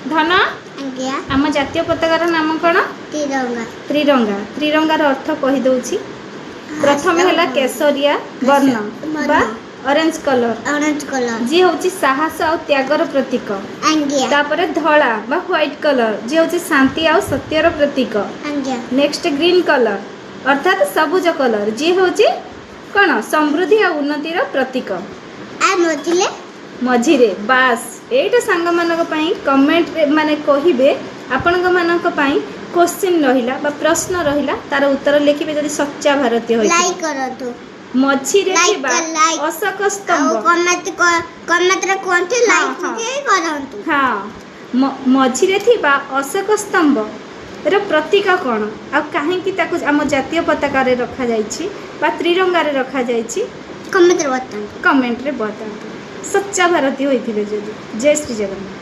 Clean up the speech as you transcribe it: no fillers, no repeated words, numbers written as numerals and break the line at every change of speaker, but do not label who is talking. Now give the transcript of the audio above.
ଧନ।
ଆଜ୍ଞା।
ଆମ ଜାତୀୟ ପତାକାର ନାମ କ'ଣ?
ତ୍ରିରଙ୍ଗା।
ତ୍ରିରଙ୍ଗା। ତ୍ରିରଙ୍ଗାର ଅର୍ଥ କହିଦେଉଛି। ପ୍ରଥମେ ହେଲା କେଶରିଆ ବର୍ଣ୍ଣ ବା ଅରେଞ୍ଜ କଲର,
ଅରେଞ୍ଜ କଲର,
ଯିଏ ହେଉଛି ସାହସ ଆଉ ତ୍ୟାଗର ପ୍ରତୀକ।
ଆଜ୍ଞା।
ତାପରେ ଧଳା ବା ହ୍ୱାଇଟ୍ କଲର, ଯିଏ ହେଉଛି ଶାନ୍ତି ଆଉ ସତ୍ୟର ପ୍ରତୀକ।
ଆଜ୍ଞା।
ନେକ୍ସଟ ଗ୍ରୀନ୍ କଲର, ଅର୍ଥାତ୍ ସବୁଜ କଲର, ଯିଏ ହେଉଛି କ'ଣ? ସମୃଦ୍ଧି ଆଉ ଉନ୍ନତିର ପ୍ରତୀକ।
ଆଉ ମଝିରେ?
ମଝିରେ ବାସ୍, ଏଇଟା ସାଙ୍ଗମାନଙ୍କ ପାଇଁ କମେଣ୍ଟରେ ମାନେ କହିବେ। ଆପଣଙ୍କ ମାନଙ୍କ ପାଇଁ କୋଶ୍ଚିନ୍ ରହିଲା ବା ପ୍ରଶ୍ନ ରହିଲା, ତାର ଉତ୍ତର ଲେଖିବେ ଯଦି ସଚ୍ଚା ଭାରତୀୟ ହୋଇଥିବେ।
ଲାଇକ୍ କରନ୍ତୁ।
ମଝିରେ
ଲାଇକ୍
ଥିବା
ଲାଇକ୍
ଅଶୋକ
ଆଉ
ସ୍ତମ୍ଭ
କମେଣ୍ଟ କମେଣ୍ଟରେ କୁହନ୍ତୁ।
ହଁ।
ଲାଇକ୍
ହଁ।
ଟିକେ କରନ୍ତୁ।
ହଁ, ମଝିରେ ଥିବା ଅଶୋକ ସ୍ତମ୍ଭ ର ପ୍ରତୀକ କ'ଣ ଆଉ କାହିଁକି ତାକୁ ଆମ ଜାତୀୟ ପତାକାରେ ରଖାଯାଇଛି ବା ତ୍ରିରଙ୍ଗାରେ ରଖାଯାଇଛି?
କମେଣ୍ଟରେ ବତାନ୍ତୁ।
କମେଣ୍ଟରେ ବତାନ୍ତୁ, ସଚ୍ଚା ଭାରତୀୟ ହୋଇଥିବେ ଯଦି। ଜୟ ଶ୍ରୀ ଜଗନ୍ନାଥ।